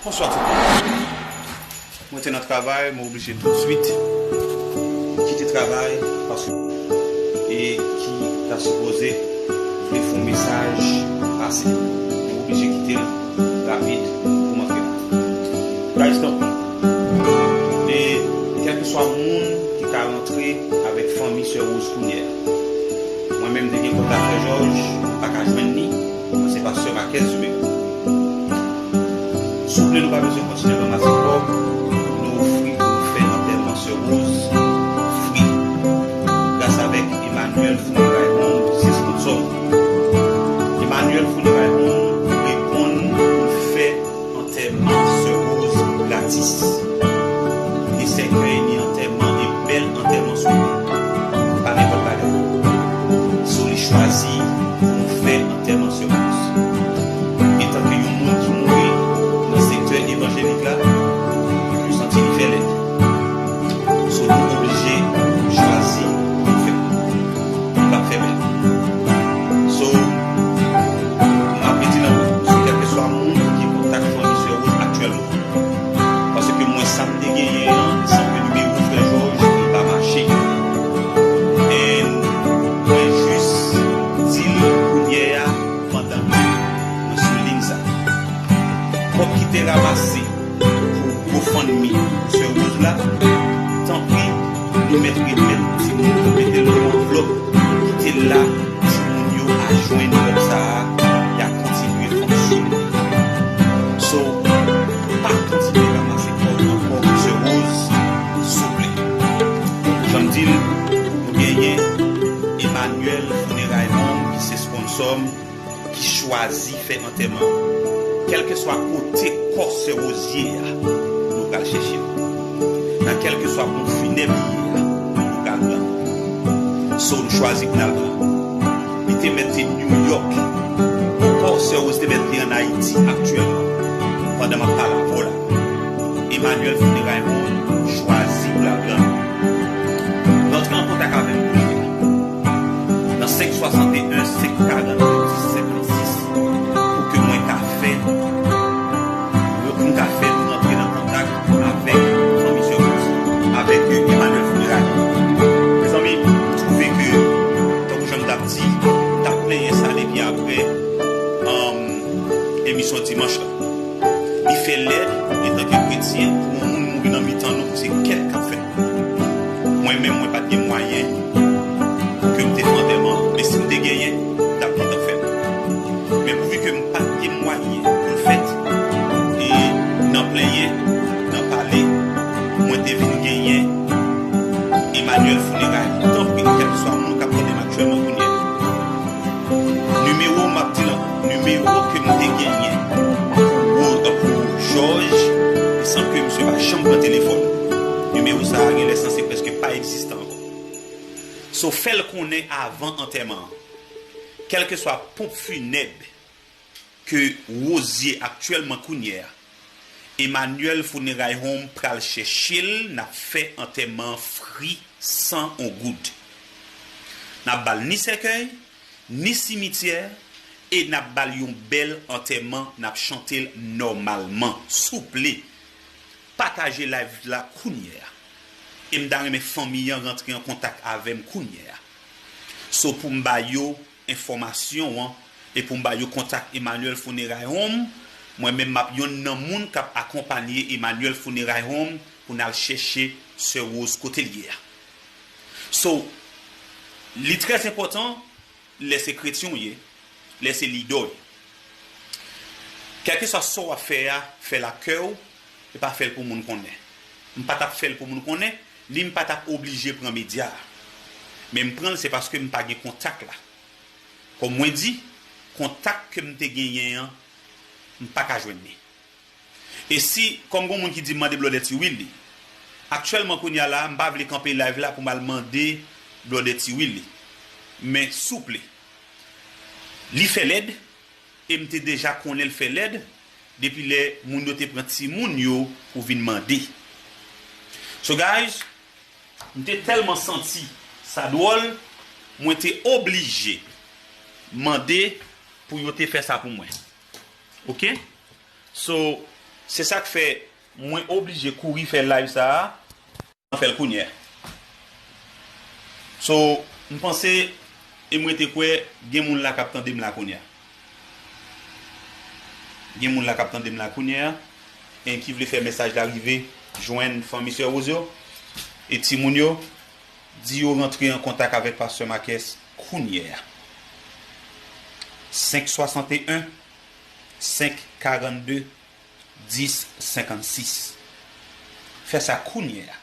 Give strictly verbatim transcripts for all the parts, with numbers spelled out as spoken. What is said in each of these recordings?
Bonswa tout moun. Mwen te nan travay, mwen oblije toutswit kite travay paske e ki ta sipoze vle fè yon mesaj pase. Mwen oblije kite l rapid pou m antre la. Guys, tanpri. E kèlkeswa moun ki ka rantre avèk fanmi Sè Rose kounye a. Mwen menm, m te gen kontak Frè Jòj, m pa ka jwenn li. Mwen se pastè Marquez Jumé. Souple, nou pa bezwen kontinye ranmase kòb pou nou ofri pou nou fè antèman Sè Rose fri. Gras avèk Emmanuel Funeray Home ki se sponsò nou. Emmanuel Funeray Home reponn pou l fè antèman Sè Rose gratis. Ni sèkèy, ni antèman, e bèl antèman sou li. Pa nenpòt bagay. So, li chwazi pou nou fè antèman Sè Rose. Etanke yon moun ki mouri nan sektè evanjelik la, nou santi li fè lèd. So, nou oblije chwazi pou nou fè. Nou p ap fè bèl. So, m ap redi nan sou kèlkeswa moun ki kontak fanmi Sè Rose aktyèlman. Paske mwen, sa m te genyen an, san ke nimewo Frè Jòj li pa mache. And mwen jis di l kounye a, pandan ke mwen sou liy sa. Kòb ki te ranmase pou GoFundMe Sè Rose la, tanpri, nou mèt remèt timoun yo, mete l nan yon anvlòp, kite l la, timoun yo a jwenn kòb sa a, y a kontinye fonksyone. So, pa kontinye ranmase kòb ankò, Sè Rose, souple. Jan m di l, nou genyen Emmanuel Funeray Home ki se sponsò m, ki chwazi fè antèman. Kèlkeswa kote kò Sè Rose ye a, nou pral chèche l. Nan kèlkeswa ponp finèb li ye a, nou pral pran l. So, nou chwazi pou n al pran l. Li te mèt te New York. Kò Sè Rose te mèt te ann Ayiti aktyèlman, pandan m ap pale avè w la. Emmanuel Funeray Home chwazi pou l al pran l. Rantre an kontak avè m kounye a nan senk swasanteyen, senk karannde, dis senkannsis, pou ke mwen ka fè, pou m ka fè nou rantre nan kontak avèk fanmi Sè Rose, avèk Emmanuel Funeray. Mezanmi, m twouve ke, tankou jan m t ap di, m t ap plenyen sa depi apre, um, emisyon dimanch la. Li fè lèd, etanke kretyen, pou yon moun mouri nan mitan nou, pou se kèt k ap fèt. Mwen menm, mwen pa t gen mwayen pou ke m te fè antèman an, men si m te genyen, m t ap gentan fè l. Men pouvi ke m pa t gen mwayen pou l fèt, e nan plenyen, nan pale, mwen te vin genyen Emmanuel Funeray. Tanpri, kèlkeswa moun k ap tande m aktyèlman kounye a, nimewo m ap di l ankò, nimewo ke m te genyen pou Wo-, pou Jòj, e san ke misye pa janm pran telefòn. Nimewo sa a genlè sanse prèske pa egziste ankò. So, fè l konnen avan antèman an. Kèlkeswa ponp finèb ke Rose ye aktyèlman kounye a, Emmanuel Funeray Home pral chèche l, n ap fè antèman an fri san on goud. N ap ba l ni sèkèy, ni simityè, e n ap ba l yon bèl antèman, n ap chante l nòmalman. Souple, pataje live la kounye a. E m ta renmen fanmi an rantre an kontak avè m kounye a. So, pou m ba yo enfòmasyon an e pou m ba yo kontak Emmanuel Funeray Home, mwen menm m ap yonn nan moun k ap akonpanye Emmanuel Funeray Home pou n al chèche Sè Rose kote l ye a. So, li trè enpòtan, lè se kretyen w ye, lè se lidè w ye. Kèlkeswa sa w ap fè a, fè l ak kè w, e pa fè l pou moun konnen. M pa t ap fè l pou moun konnen, ni m pa t ap oblije pran medya a. Men m pran l, se paske m pa gen kontak la. Kòm mwen di, kontak ke m te genyen an, m pa ka jwenn li. E si, kòm gon moun ki di m mande Blòdè Ti Willy, aktyèlman kounye a la, m pa vle kanpe live la pou m al mande Blòdè Ti Willy. Men souple, li fè lèd, e m te deja konnen l fè lèd, depi lè moun yo te pran timoun yo pou vin mande. So guys, m te tèlman santi sa dwòl, mwen te oblije mande pou yo te fè sa pou mwen. Oke? So, Se sa k fè mwen oblije kouri fè live sa a. Mwen fè l kounye a. So, m panse e m rete kwè gen moun la k ap tande m la kounye a. Gen moun la k ap tande m la kounye a, e ki vle fè mesaj la rive jwenn fanmi Sè Rose yo e timoun yo, di yo rantre an kontak avèk Pastè Marques kounye a. Senk swasanteyen, senk karannde, dis senkannsis. Fè sa kounye a.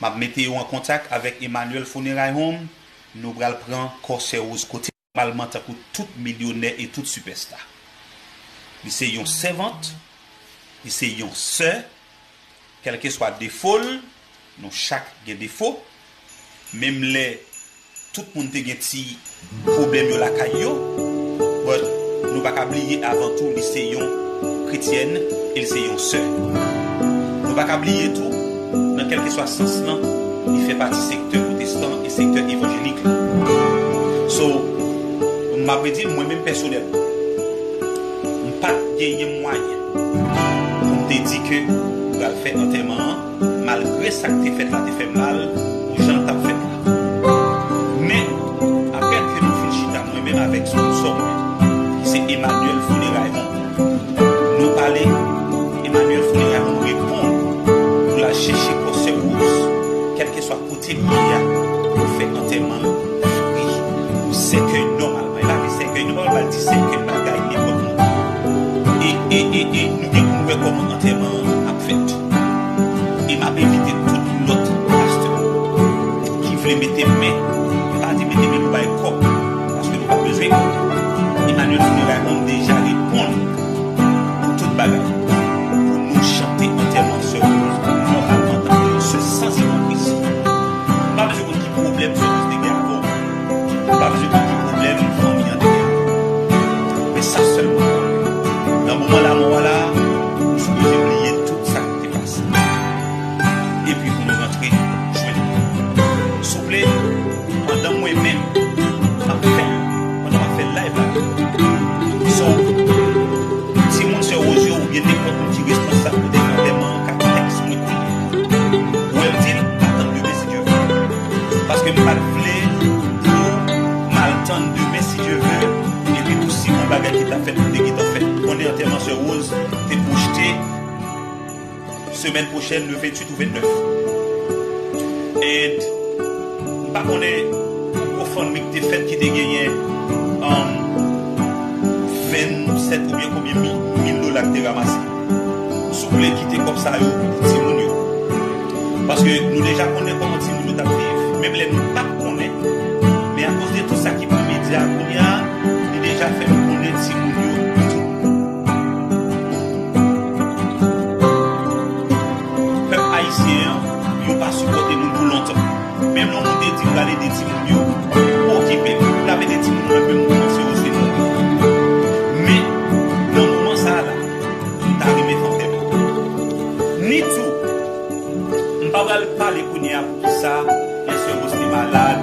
M ap mete yo an kontak avèk Emmanuel Funeray Home. Nou pral pran kò Sè Rose kote nòmalman tankou tout milyonè e tout sipèsta. Li se yon sèvant, li se yon sè, kèlkeswa defo l, nou chak gen defo. Menm lè tout moun te gen ti pwoblèm yo lakay yo, but nou pa ka bliye avan tou li se yon kretyèn e li se yon sè. Nou pa ka bliye tou, nan kèlkeswa sans lan, li fè pati sektè pwotestan e sektè evanjelik la. So, m ap redi l, mwen menm pèsonèlman, m pa t genyen mwayen pou m te di ke m pral fè antèman an, malgre sa k te fèt la te fè m mal, pou jan l t ap fèt la. Men, apre ke nou fin chita mwen menm avèk sponsò mwen, ki se Emmanuel Funeray Home, nou pale, Emmanuel Funeray Home reponn pou l al chèche kò Sè Rose, kèlkeswa kote li ye a, pou fè antèman l fri, pou sèkèy nòmalman. E pa vle sèkèy, nou pa pral di sèkèy bagay nenpòt moun. E, e, e, e nou gen pou n wè kòman antèman an ap fèt. E m ap envite tout lòt pastè ki vle mete men, m pa di mete men pou bay kòb, paske nou pa bezwen kòb. Emmanuel Funeray Home deja reponn pou tout bagay, pou nou chante antèman Sè Rose nòmalman tankou yon sè san ipokrisi. M pa bezwen konn ki pwoblèm Sè Rose te gen avè w. M pa bezwen konn ki pwoblèm fanmi an te gen avè w. Men sa sèlman, nan moman lanmò a la, nou sipoze bliye tout sa ki te pase. Epi pou nou rantre jwenn li. Souple, pandan mwen menm, m ap fè, pandan m ap fè live la, so, timoun Sè Rose yo oubyen nenpòt moun ki responsab pou te fè antèman an ka tèks mwen kounye a. Ou wè m di l, pa tann demen si Dye vle. Paske m pa t vle pou m al tann demen si Dye vle, epi pou si yon bagay ki t ap fèt pou te gentan fèt. Ou konnen antèman Sè Rose te pwojte semèn pwochèn, le venntuit ou vennnèf. And m pa konnen GoFundMe ki te fèt ki te genyen, um, vennsèt oubyen konbyen mi-, mil dola ki te ranmase. Souple kite kòb sa yo pou timoun yo. Paske nou deja konnen kòman timoun yo t ap viv, menm lè nou pa t konnen. Men akoz de tout sa ki pran medya kounye a, li deja fè nou konnen timoun yo tout. Pèp ayisyen an, yo pa sipòte moun pou lontan. Menm lè yon moun te di l pral ede timoun yo, okipe l. L ap ede timoun yo, menm moman se yo se nou. Men, nan moman sa a la, m ta renmen fè antèman. Ni tou, m pa pral pale kounye a poukisa lè Sè Rose te malad,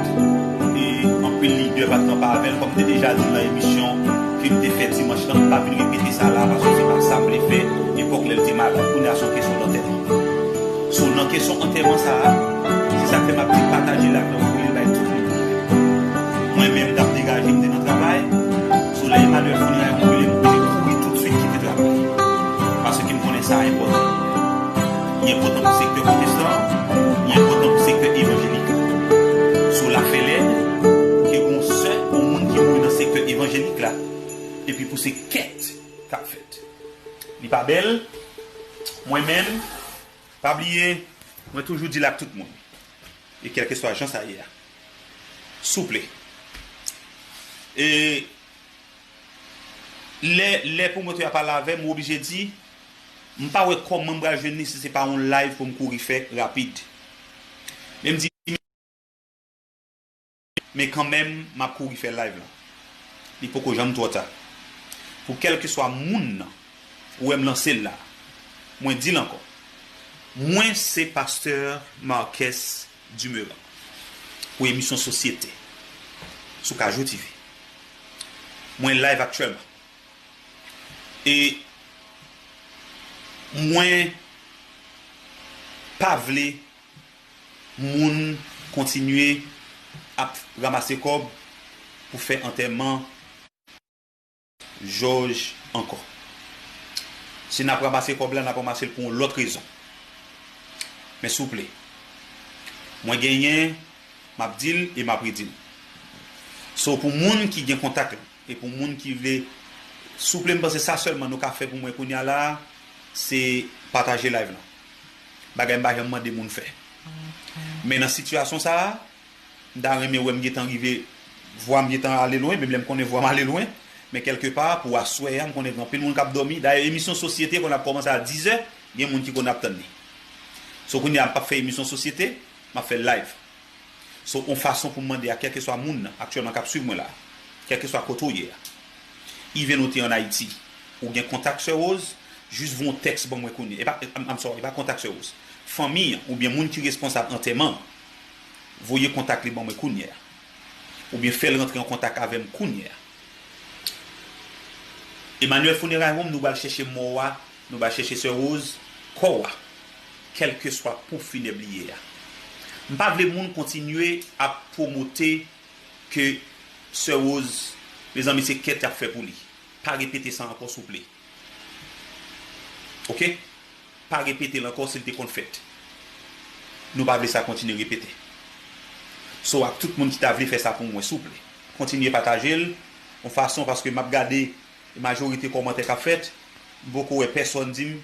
e anpil lidè pa t kanpe avè l, kòm m te deja di l nan emisyon ke m te fè dimanch lan, m pa vin repete sa la, paske se pa sa m vle fè, epòk lè l te malad. Kounye a se yon kesyon dantèman. So, nan kesyon antèman sa a, se sa k fè m ap di pataje live la, voye l bay tout moun. Mwen menm, m t ap degaje, m te nan travay. So, lè Emmanuel Funeray Home rele m, m te kouri toutswit kite travay. Paske m konnen sa enpòtan. Li enpòtan pou sektè pwotestan an, li enpòtan pou sektè evanjelik la. So, l ap fè lèd ke gon sè, gon moun ki mouri nan sektè evanjelik la, epi pou se kèt k ap fèt. Li pa bèl, mwen menm, pa bliye, mwen toujou di l ak tout moun. E kèlkeswa jan sa ye a. Souple. E lè, lè pwomotè a pale avè m, m oblije di, m pa wè kòman m pral jwenn li si se pa yon live pou m kouri fè rapid. Men m di, men kanmenm, m ap kouri fè live lan. Li poko janm twò ta. Pou kèlkeswa moun nan, ou wè m lanse l la. Mwen di l ankò. Mwen se pastè Marques Dumeran pou emisyon Sosyete sou Kajou T V. Mwen live aktyèlman. E Mwen pa vle moun kontinye ap ranmase kòb pou fè antèman Jòj ankò. Si n ap ranmase kòb la, n ap ranmase l pou yon lòt rezon. Men souple, mwen genyen, m ap di l e m ap redi l. So, pou moun ki gen kontak la, e pou moun ki vle, souple, m panse sa sèlman nou ka fè pou mwen kounye a la, se pataje live lan. Bagay m pa janm mande moun fè. Men nan sitiyasyon sa a, m ta renmen wè m gentan rive, vwa m gentan ale lwen, menm lè m konnen vwa m ale lwen, men kèlkepa, pou aswè a, m konnen gen anpil moun k ap dòmi. Dayè, emisyon sosyete konn ap kòmanse a dizè, gen moun ki konn ap tann li. So, kounye a, m p ap fè emisyon sosyete, m ap fè live. So, on fason pou m mande a kèlkeswa moun nan aktyèlman k ap swiv mwen la, kèlkeswa kote w ye a, even ou te ann Ayiti, ou gen kontak Sè Rose, jis voye yon tèks ban mwen kounye. E pa, I'm, I'm sorry, e pa kontak Sè Rose. Fanmi an, oubyen moun ki responsab antèman an, voye kontak li ban mwen kounye a. Oubyen fè l rantre an kontak avè m kounye a. Emmanuel Funeray Home, nou pral chèche mò a, nou pral chèche Sè Rose, kò a, kèlkeswa ponp finèb li ye a. M pa vle moun kontinye ap pwomote ke Sè Rose, mezanmi, se kèt y ap fè pou li. Pa repete sa ankò, souple. Oke? Pa repete l ankò si l te konn fèt. Nou pa vle sa kontinye repete. So, ak tout moun ki ta vle fè sa pou mwen, souple, kontinye pataje l, yon fason, paske m ap gade majorite kòmantè k ap fèt, m poko wè pèsòn di m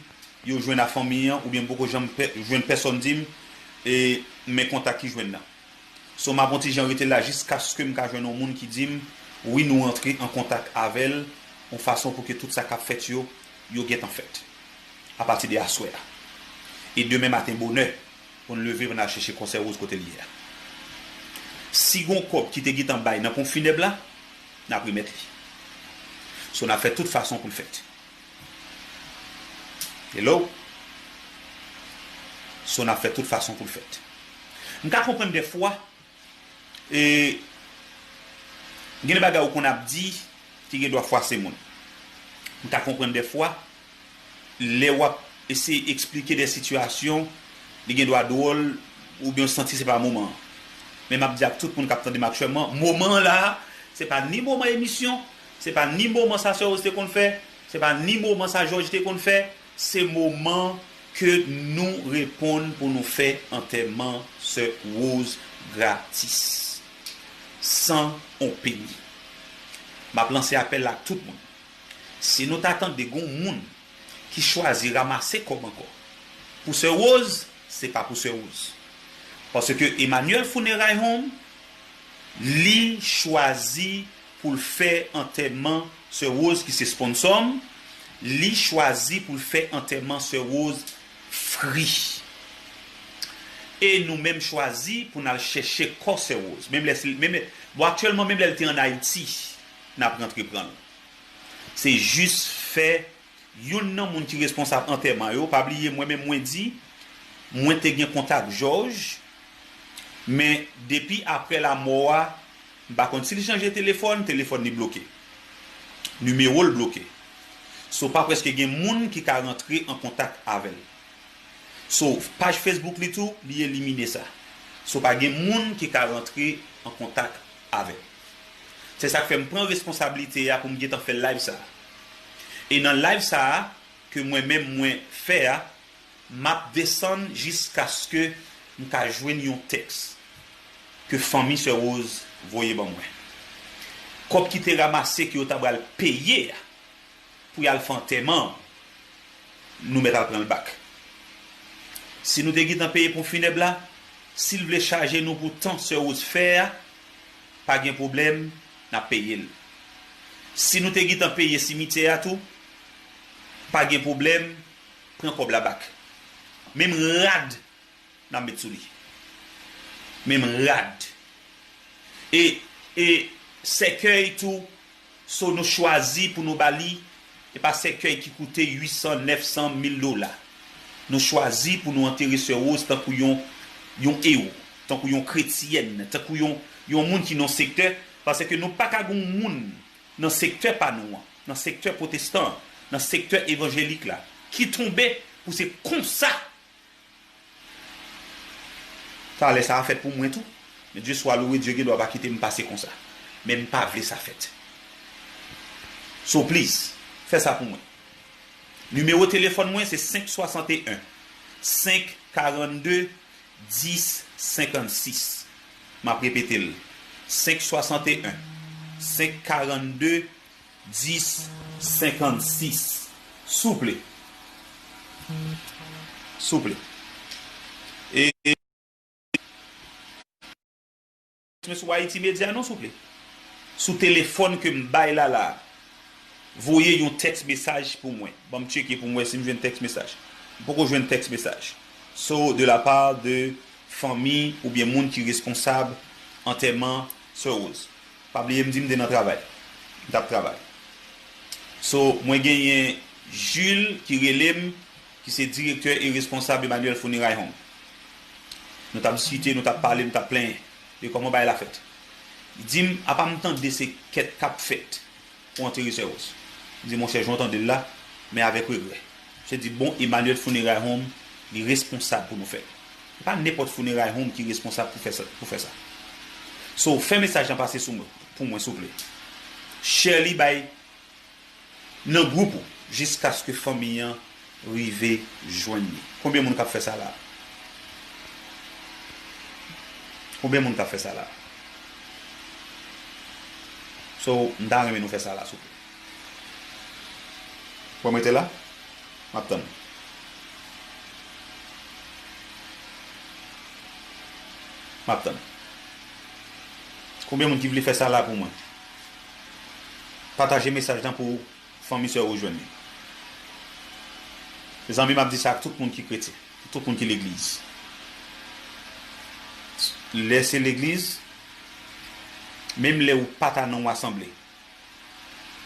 yo jwenn a fanmi an, oubyen m poko janm pè-, jwenn pèsòn di m, e, men kontak ki jwenn nan. So, m ap on ti jan rete la jiskaske m ka jwenn yon moun ki di m, wi, nou rantre an kontak avè l, yon fason pou ke tout sa k ap fèt yo, yo gentan fèt. Apati de aswè a. E demen maten bonè, pou n leve, pou n al chèche kò Sè Rose kote l ye a. Si gon kòb ki te gentan bay nan ponp finèb la, n ap remèt li. So, n ap fè tout fason pou l fèt. Hello? So, n ap fè tout fason pou l fèt. M ka konprann dèfwa, e, gen de bagay ou konn ap di ki gen dwa fwase moun. M ka konprann dèfwa, lè w ap eseye eksplike de sitiyasyon, li gen dwa dwòl, oubyen w santi se pa moman an. Men m ap di ak tout moun k ap tande m aktyèlman, moman an la a, se pa ni moman emisyon, se pa ni moman sa Sè Rose te konn fè, se pa ni moman sa Jòj te konn fè, se moman ke nou reponn pou nou fè antèman Sè Rose gratis, san on peni. M ap lanse apèl la ak tout moun. Si nou ta tande gon moun ki chwazi ranmase kòb ankò pou Sè Rose, se pa pou Sè Rose. Paske Emmanuel Funeray Home, li chwazi pou l fè antèman Sè Rose ki se sponsò m, li chwazi pou l fè antèman Sè Rose free. E nou menm chwazi pou n al chèche kò Sè Rose. Menm lè, menm lè, bon, aktyèlman, menm lè l te ann Ayiti, n ap rantre pran l. Se jis fè youn nan moun ki responsab antèman yo, pa bliye mwen menm mwen di, mwen te gen kontak Jòj, men depi aprè lamò a, m pa konn si l chanje telefòn, telefòn li bloke. Nimewo l bloke. So, pa prèske gen moun ki ka rantre an kontak avè l. So, paj Facebook li tou, li elimine sa. So, pa gen moun ki ka rantre an kontak avè l. Se sa k fè m pran responsablite a pou m gentan fè live sa a. E nan live sa a, ke mwen menm mwen fè a, m ap desann jiskaske m ka jwenn yon tèks ke fanmi Sè Rose voye ban mwen. Kòb ki te ranmase ke yo ta pral peye a, pou y al fè antèman an, nou mèt al pran l bak. Si nou te gentan peye ponp finèb la, si l vle chaje nou pou tan Sè Rose fè a, pa gen pwoblèm, n ap peye l. Si nou te gentan peye simityè a tou, pa gen pwoblèm, pran kòb la bak. Menm rad n ap met sou li. Menm rad. E, e sèkèy tou, so nou chwazi pou nou ba li, e pa sèkèy ki koute uit san, nèf san, mil dola. Nou chwazi pou nou antere Sè Rose tankou yon, yon ewo, tankou yon kretyèn, tankou yon, yon moun ki nan sektè, paske nou pa ka gon moun nan sektè pa nou an, nan sektè pwotestan an, nan sektè evanjelik la, ki tonbe Pou se konsa. Talè sa a fèt pou mwen tou. Men Dye swa louwe, Dye gen dwa pa kite m pase konsa. Men m pa vle sa fèt. So please, fè sa pou mwen. Nimewo telefòn mwen se senk swasanteyen, senk karannde, dis, senkannsis. M ap repete l. Senk swasanteyen, senk karannde, dis, senkannsis. Souple. Souple. E, e, mwen sou Haiti Media non, souple. Sou telefòn ke m bay la la. Voye yon tèks mesaj pou mwen. Ban m tcheke pou m wè si m jwenn tèks mesaj. M poko jwenn tèks mesaj. So, de la part de fanmi oubyen moun ki responsab antèman Sè Rose. Pa bliye m di m te nan travay. M t ap travay. So, mwen genyen Jules ki rele m, ki se direktè e responsab Emmanuel Funeral Home. Nou t ap diskite, nou t ap pale, nou t ap plenyen de kòman bagay la fèt. Li di m, apa m tande se kèt k ap fèt pou antere Sè Rose. M di, monchè, jan w tande l la, men avèk regrè. Misye di, bon, Emmanuel Funeral Home, li responsab pou nou fè l. Se pa nenpòt Funeral Home ki responsab pou fè sa, pou fè sa. So, fè mesaj lan pase sou mwen, pou mwen, souple. Share li bay nan gwoup ou, jiskaske fanmi an rive jwenn li. Konbyen moun k ap fè sa la? Konbyen moun k ap fè sa la? So, m ta renmen nou fè sa la, souple. Pran mete la. M ap tann. M ap tann. Konbyen moun ki vle fè sa la pou mwen? Pataje mesaj lan pou fanmi Sè Rose jwenn li. Mezanmi, m ap di sa ak tout moun ki kretyen, tout moun ki legliz. Lè se legliz, menm lè ou pa ta nan yon asanble,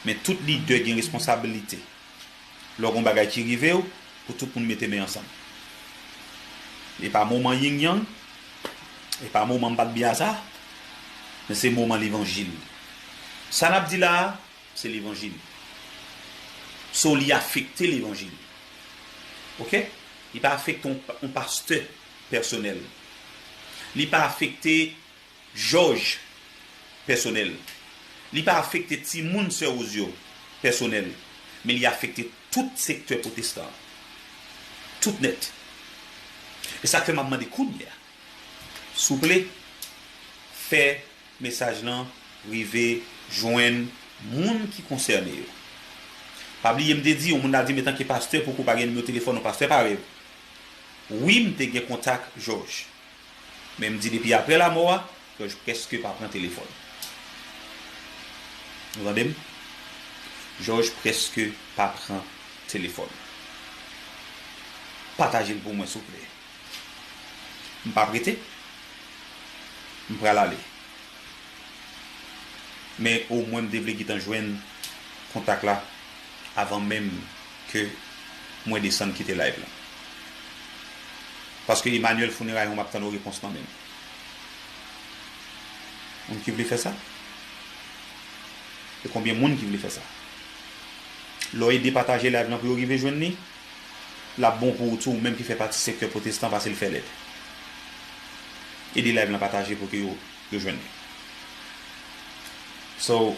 men tout lidè gen responsabilite. Lè w gen yon bagay ki rive w, pou tout moun mete men ansanm. E pa moman yin yang, e pa moman m pa t byen a sa, men se moman levanjil. Sa n ap di la a, se levanjil. So, li afekte levanjil. Oke? Li pa afekte yon, yon pastè pèsonèl. Li pa afekte Jòj pèsonèl. Li pa afekte timoun Sè Rose yo pèsonèl, men li afekte tout sektè pwotestan an. Tout nèt. E sa k fè m ap mande kounye a, souple, fè mesaj lan rive jwenn moun ki konsène yo. Pa bliye m te di, yon moun ta di m, etanke pastè, pouki w pa gen nimewo telefòn yon pastè parèy ou? Wi, m te gen kontak Jòj. Men m di depi apre lanmò a, Jòj prèske pa pran telefòn. Ou tande m? Jòj prèske pa pran telefòn. Pataje l pou mwen, souple. M p ap rete. M pral ale. Men omwen m te vle gentan jwenn kontak la avan menm ke mwen desann kite live lan. Paske Emmanuel Funeral Home ap tann yon repons nan men m. Moun ki vle fè sa? E konbyen moun ki vle fè sa? Lè w ede pataje live lan pou yo rive jwenn li, l ap bon pou ou tou, ou menm ki fè pati sektè pwotestan, pase l fè lèd. Ede live lan pataje pou ke yo, yo jwenn li. So,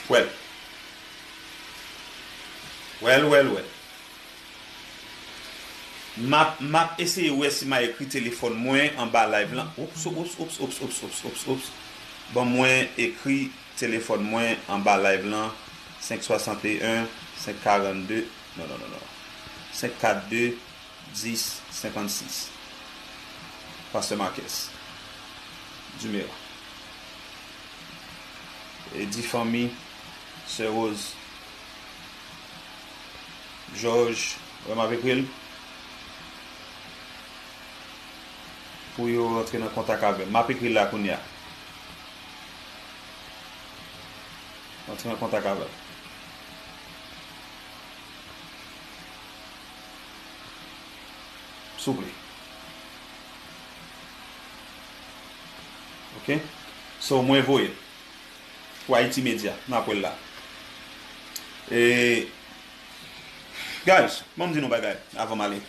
well. Well, well, well. M ap, m ap eseye wè si m a ekri telefòn mwen anba live lan. Oups, oups, oups. Ban mwen ekri telefòn mwen anba live lan. Senk swasanteyen, senk karannde, non, non, non, non. Senk kat de, dis, senkannsis. Pastè Marques Dumera. E di fanmi Sè Rose, Jòj, wè m ap ekri l, pou yo rantre nan kontak avè m. M ap ekri l la kounye a. Rantre nan kontak avè m. Souple. Oke? So, mwen voye l. Pou Haiti Media, n ap wè l la. E, guys, ban m di nou bagay avan m ale.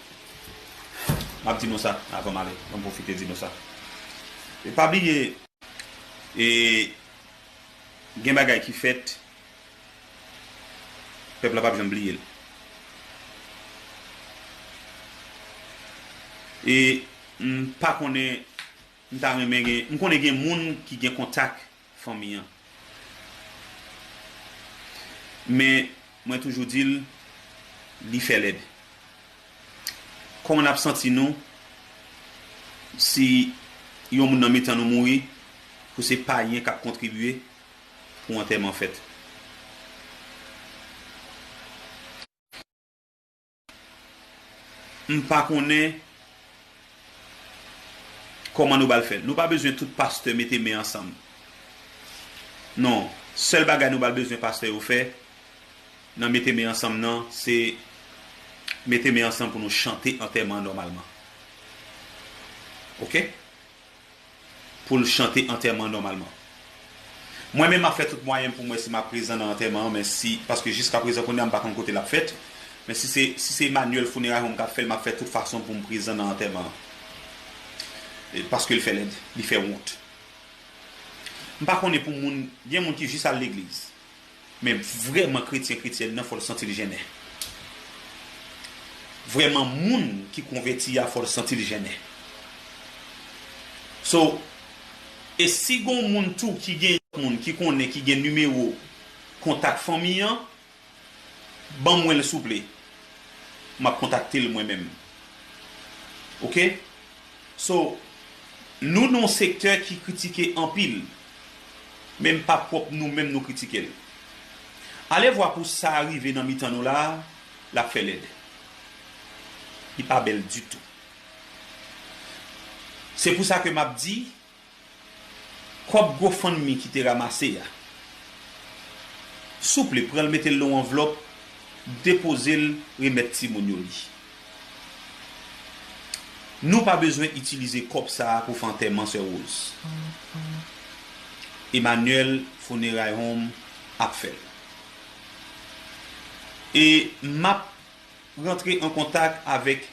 M ap di nou sa avan m ale. Ban m pwofite di nou sa. E pa bliye, e, gen bagay ki fèt, pèp la p ap janm bliye l. E m pa konnen, m ta renmen gen, m konnen gen moun ki gen kontak fanmi an. Men, mwen toujou di l, li fè lèd. Kòman n ap santi nou si yon moun nan mitan nou mouri, pou se payen k ap kontribye pou antèman fèt? M pa konnen kòman nou pral fè l. Nou pa bezwen tout pastè mete men ansanm. Non, sèl bagay nou pral bezwen pastè yo fè nan mete men ansanm nan, se mete men ansanm pou nou chante antèman an nòmalman. Oke? Pou l chante antèman an nòmalman. Mwen menm, m ap fè tout mwayen pou m wè si m ap prezan nan antèman an, men si, paske jiska prezan kounye a, m pa konn kote l ap fèt. Men si se, si se Emmanuel Funeral Home k ap fè l, m ap fè tout fason pou m prezan nan antèman an. E, paske l fè lèd, li fè wont. M pa konnen pou moun, gen moun ki jis al legliz. Men vrèman kretyen, kretyèn nan, fò l santi l jennen. Vrèman moun ki konvèti a, fò l santi l jennen. So, e si gon moun tou ki gen moun ki konnen ki gen nimewo kontak fanmi an, ban mwen l souple. M ap kontakte l mwen menm. Oke? So, nou nan yon sektè ki kritike anpil, men m pa pwòp nou menm nou kritike l. Alevwa pou sa rive nan mitan nou la, l ap fè lèd. Li pa bèl ditou. Se pou sa ke m ap di, kòb GoFundMe ki te ranmase a, souple, pran l mete l nan yon anvlòp, depoze l, remèt timoun yo li. Nou pa bezwen itilize kòb sa a pou fè antèman Sè Rose. Emmanuel Funeral Home ap fè l. E m ap rantre an kontak avèk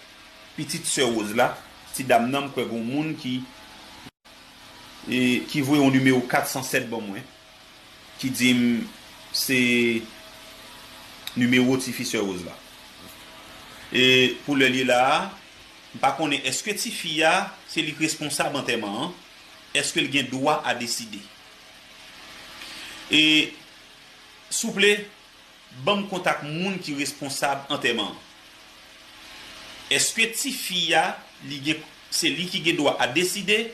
pitit Sè Rose la, ti dam nan, m kwè gon moun ki, e, ki voye yon nimewo kat san sèt ban mwen, ki di m se nimewo tifi Sè Rose la. E pou lè l ye la a, m pa konnen èske tifi a, se li k responsab antèman an, èske l gen dwa a deside. E, souple, ban m kontak moun ki responsab antèman an. Èske tifi a, li gen, se li ki gen dwa a deside?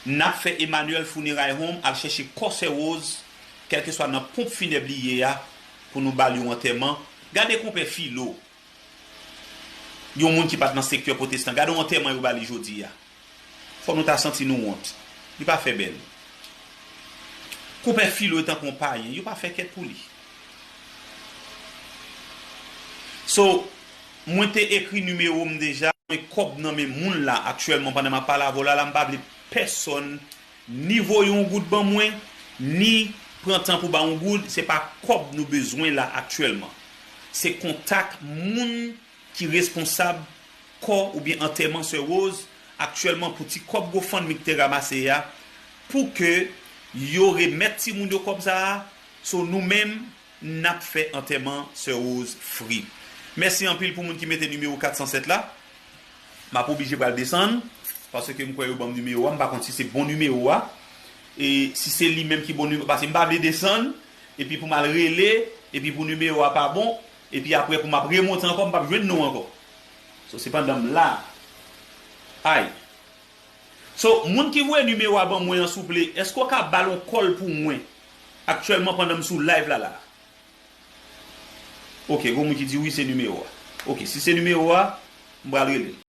N ap fè Emmanuel Funeral Home al chèche kò Sè Rose, kèlkeswa nan ponp finèb li ye a, pou nou ba l yon antèman. Gade konpè Filo, yon moun ki pa t nan sektè pwotestan. Gade yon antèman yo ba li jodi a. Fò nou ta santi nou wont. Li pa fè bèl. Konpè Filo e tankou yon payen, yo pa fè kèt pou li. So, mwen te ekri nimewo m deja, mwen kòb nan men moun la aktyèlman pandan m ap pale avè w la, la m pa vle pèsonn ni voye yon goud ban mwen, ni pran tan pou ba yon goud, se pa kòb nou bezwen la aktyèlman. Se kontak moun ki responsab kò oubyen antèman Sè Rose aktyèlman pou ti kòb GoFundMe ki te ranmase a, pou ke yo remèt timoun yo kòb sa a. So, nou menm, n ap fè antèman Sè Rose free. Mèsi anpil pou moun ki mete nimewo kat san sèt la. M ap oblije pral desann, paske m kwè yo ban m nimewo a, m pa konn si se bon nimewo a. E si se li menm ki bon nimewo, paske m pa vle desann, epi pou m al rele, epi pou nimewo a pa bon, epi apre pou m ap remonte ankò, m p ap jwenn nou ankò. So, se pandan m la. Ay. So, moun ki voye nimewo a ban mwen an, souple, èske w ka ba l yon kòl pou mwen? Aktyèlman, pandan m sou live la, la. Ok, gon moun ki di wi, se nimewo a. Ok, si se nimewo a, m pral rele l.